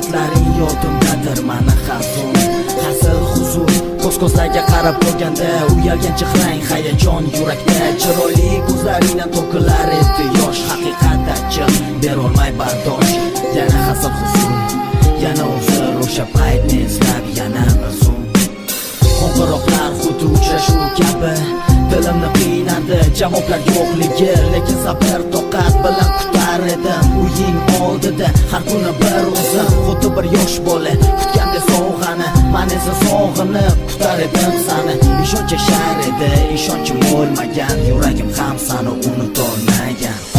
Suratlaring yodimdadir mani hazin. Hazil huzur ko'z ko'zlarga qarab ko'rganda, uyalgan chehrang, hayajon yurakda. Chiroyli ko'zlaringdan to'kilar edi yosh. Haqiqat achchiq, berolmay bardosh. Yana hazil huzur, yana uzr. O'sha paytni eslab yana bir zum. Qo'ng'iroqlar xuddi uchrashuv kabi. Dilimni qiynardi javoblar yo'qligi, lekin sabr toqat bilan kutar edim uying oldida har kuni bir o'zim. Xuddi bir yosh bola kutgandek sovg'ani, man esa sog'inib kutar edim sani. Ishonch yashar edi, ishonchim bo'lmagan. Yuragim ham sani unutolmagan.